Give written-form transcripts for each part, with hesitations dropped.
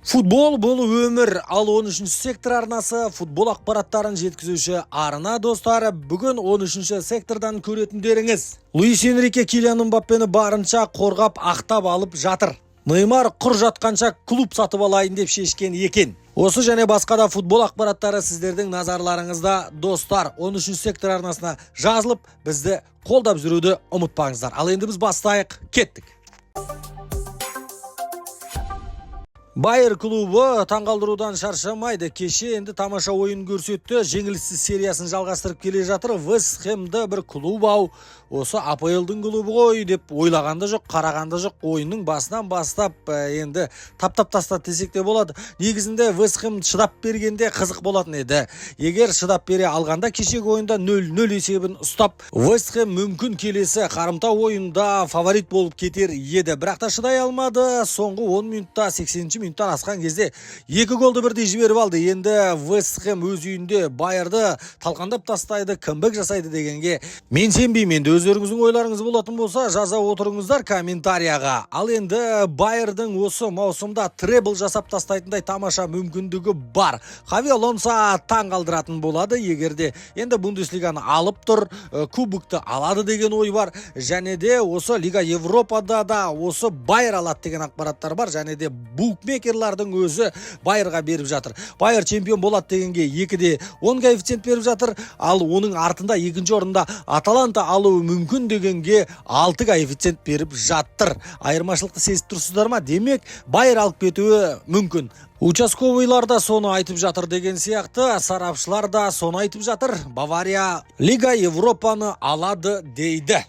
Футбол бұл өмір, ал 13 сектор арнасы футбол ақпараттарын жеткізуші арна, достар. Бүгін 13 сектордан көретіндеріңіз: Луис Энрике Килиан Мбаппені барынша қорғап, ақтап алып жатыр. Неймар құр жатқанша клуб сатып алайын деп шешкен екен. Осы және басқа да футбол ақпараттары сіздердің назарларыңызда, достар. 13 сектор арнасына жазылып, бізді қолдап жүруді ұмытпаңыздар. Ал енді біз бастайық, кеттік. Байер клубы таңғалдырудан шаршамайды. Кеше енді тамаша ойын көрсетті. Жеңіліссіз сериясын жалғастырып келе жатыр. Вест Хэмді бір клуб ау, осы АПЛ-дың клубы ғой деп ойлағанда жоқ, қарағанда жоқ. Ойынның басынан бастап енді таптап тастады десек те болады. Негізінде Вест Хэм шыдап бергенде қызық болатын еді. Егер шыдап бере алғанда, кешегі ойында 0-0 есебін ұстап, Вест Хэм мүмкін келесі қарымта ойында фаворит болып кетер еді. Бірақ та шыдай алмады. Соңғы 10 минутта, 80 минуттан асқан кезде екі голды бірдей жіберіп алды. Енді Вест Хэм өз үйінде Байерді талқандап тастайды, камбэк жасайды дегенге мен сенбеймін. Енді өздеріңіздің ойларыңыз болатын болса, жаза отырыңыздар комментарияға. Ал енді Байердің осы маусымда требл жасап тастайтындай тамаша мүмкіндігі бар. Хави Алонсо таң қалдыратын болады, егер де енді Бундеслиганы алып тұр, кубокты алады деген ой бар. Және де осы Лига Европада да осы Байер алады деген ақпараттар бар. Және де букмекерлардың өзі Байерға беріп жатыр. Байер чемпион болады дегенге 2,10 коэффициент беріп жатыр. Ал оның артында, екінші орында Аталанта алуы мүмкін дегенге 6 коэффициент беріп жатыр. Айырмашылықты сезіп тұрсыздар ма? Демек, Байер алып кетуі мүмкін. Участковыйлар да соны айтып жатыр деген сияқты, сарапшылар да соны айтып жатыр. Бавария Лига Европаны алады дейді.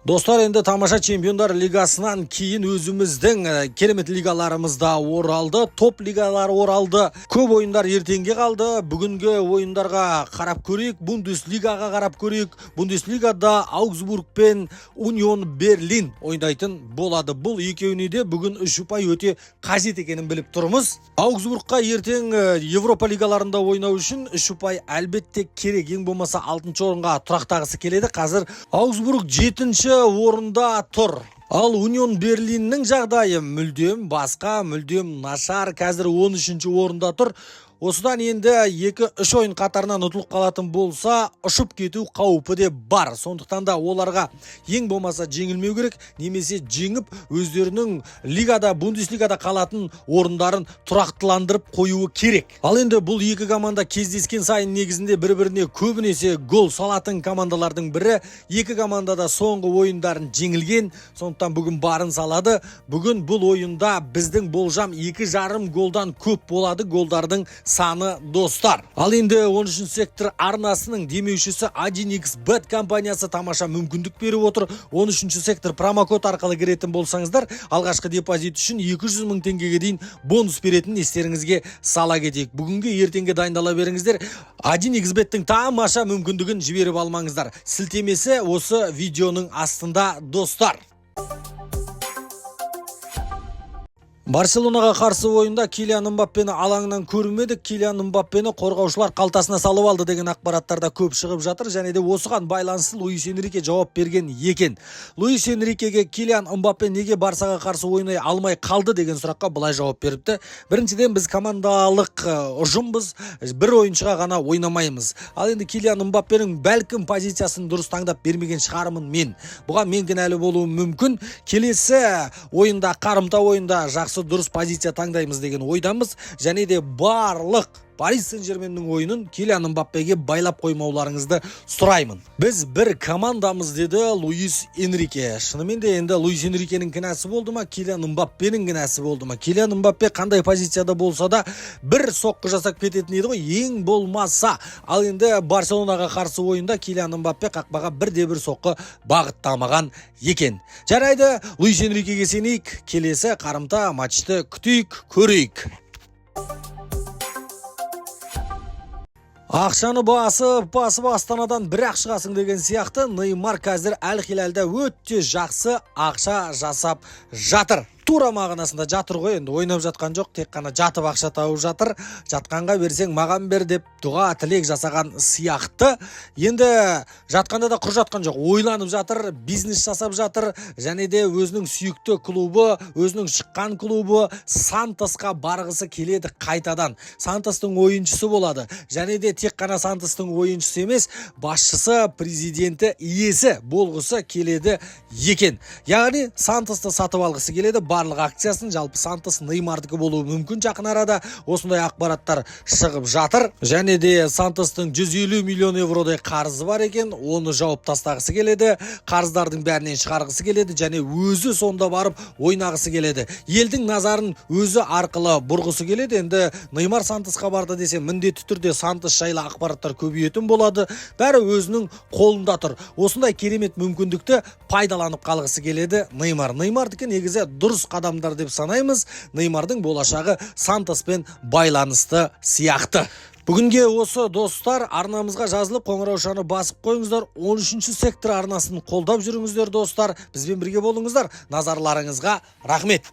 Достар, енді тамаша Чемпиондар лигасынан кейін өзіміздің керемет лигаларымыз да оралды, топ лигалар оралды. Көп ойындар ертеңге қалды. Бүгінгі ойындарға қарап көрейік, Бундеслигаға қарап көрейік. Бундеслигада Аугсбург пен Унион Берлин ойнайтын болады. Бұл екеуіне де бүгін үш ұпай өте қажет екенін біліп тұрмыз. Аугсбургқа ертең Европа лигаларында ойнау үшін үш ұпай әлбетте керек. Ең болмаса 6 орынға тұрақтағысы келеді. Қазір Аугсбург 7 орында тұр. Ал Унион Берлиннің жағдайы мүлдем басқа, мүлдем нашар. Қазір 13 орында тұр. Осыдан енді 2-3 ойын қатарынан ұтылып қалатын болса, ұшып кету қаупі де бар. Сондықтан да оларға ең болмаса жеңілмеу керек, немесе жеңіп, өздерінің лигада, Бундеслигада қалатын орындарын тұрақтыландырып қоюы керек. Ал енді бұл екі команда кездескен сайын негізінде бір-біріне көбінесе гол салатын командалардың бірі. Екі команда да соңғы ойындарын жеңілген, сондықтан бүгін барын салады. Бүгін бұл ойында біздің болжам 2,5 голдан көп болады голдардың саны, достар. Ал енді 13 сектор арнасының демеушісі 1xBet компаниясы тамаша мүмкіндік беріп отыр. 13 сектор промокод арқылы кіретін болсаңыздар, алғашқы депозит үшін 200 мың теңгеге дейін бонус беретінін естеріңізге сала кетейік. Бүгінгі ертеңге дайындала беріңіздер. 1xBet'тің тамаша мүмкіндігін жіберіп алмаңыздар. Сілтемесі осы видеоның астында, достар. Барселонаға қарсы ойында Килиан Мбаппені алаңнан көрмедік. Килиан Мбаппені қорғаушылар қалтасына салып алды деген ақпараттар да көп шығып жатыр. Және де осыған байланысты Луис Энрике жауап берген екен. Луис Энрикеге Килиан Мбаппе неге Барсаға қарсы ойнай алмай қалды деген сұраққа былай жауап беріпті. Біріншіден, біз командалық ұжымбыз, бір ойыншыға ғана ойнамаймыз. Ал енді Килиан Мбаппенің бәлкім позициясын дұрыс таңдап бермеген шығармын мен. Бұған мен кінәлі болуым мүмкін. Келесі ойында, қарымта ойында жақсы дұрыс позиция таңдаймыз деген ойдамыз. Және де барлық Париж Сен-Жерменнің ойынын Килиан Мбаппеге байлап қоймауларыңызды сұраймын. Біз бір командамыз, деді Луис Энрике. Шынымен де енді Луис Энрикенің кінәсі болды ма, Килиан Мбаппенің кінәсі болды ма? Килиан Мбаппе қандай позицияда болса да бір соққы жасап кететін еді ғой, ең болмаса. Ал енді Барселонаға қарсы ойында Килиан Мбаппе қақпаға бірде бір соққы бағыттамаған екен. Жарайды, Луис Энрикеге сенейік. Келесі қарымта матчты күтейік, көрейік. Ақшаны басып, басып Астанадан бірақ шығасың деген сияқты, Неймар қазір Әл Хилалда өте жақсы ақша жасап жатыр. Тура мағынасында жатыр ғой енді, ойнап жатқан жоқ, тек қана жатып ақша тауып жатыр. Жатқанға берсең, маған бер деп дұға тілек жасаған сияқты. Енді жатқанда да құр жатқан жоқ, ойланып жатыр, бизнес жасап жатыр және де өзінің сүйікті клубы, өзінің шыққан клубы Сантосқа барғысы келеді. Қайтадан Сантостың ойыншысы болады және де тек қана Сантостың ойыншысы емес, басшысы, президенті, иесі болғысы келеді екен. Яғни Сантосты сатып алғысы келеді, барлық акциясын. Жалпы Сантос Неймардікі болуы мүмкін, жақын арада осындай ақпараттар шығып жатыр. Және де Сантостың 150 миллион евродай қарызы бар екен, оны жауып тастағысы келеді, қарыздардың бәрінен шығарғысы келеді және өзі сонда барып ойнағысы келеді, елдің назарын өзі арқылы бұрғысы келеді. Енді Неймар Сантосқа барды десе, міндетті түрде Сантос жайлы ақпараттар көбейетін болады. Бәрі өзінің қолында тұр, осындай керемет мүмкіндікті пайдаланып қалғысы келеді Неймар. Неймардікі негізі дұрыс қадамдар деп санаймыз. Неймардың болашағы Сантоспен байланысты сияқты. Бүгінге осы, достар. Арнамызға жазылып, қоңыраушаны басып қойыңыздар. 13 сектор арнасын қолдап жүріңіздер, достар. Бізбен бірге болыңыздар. Назарларыңызға рахмет.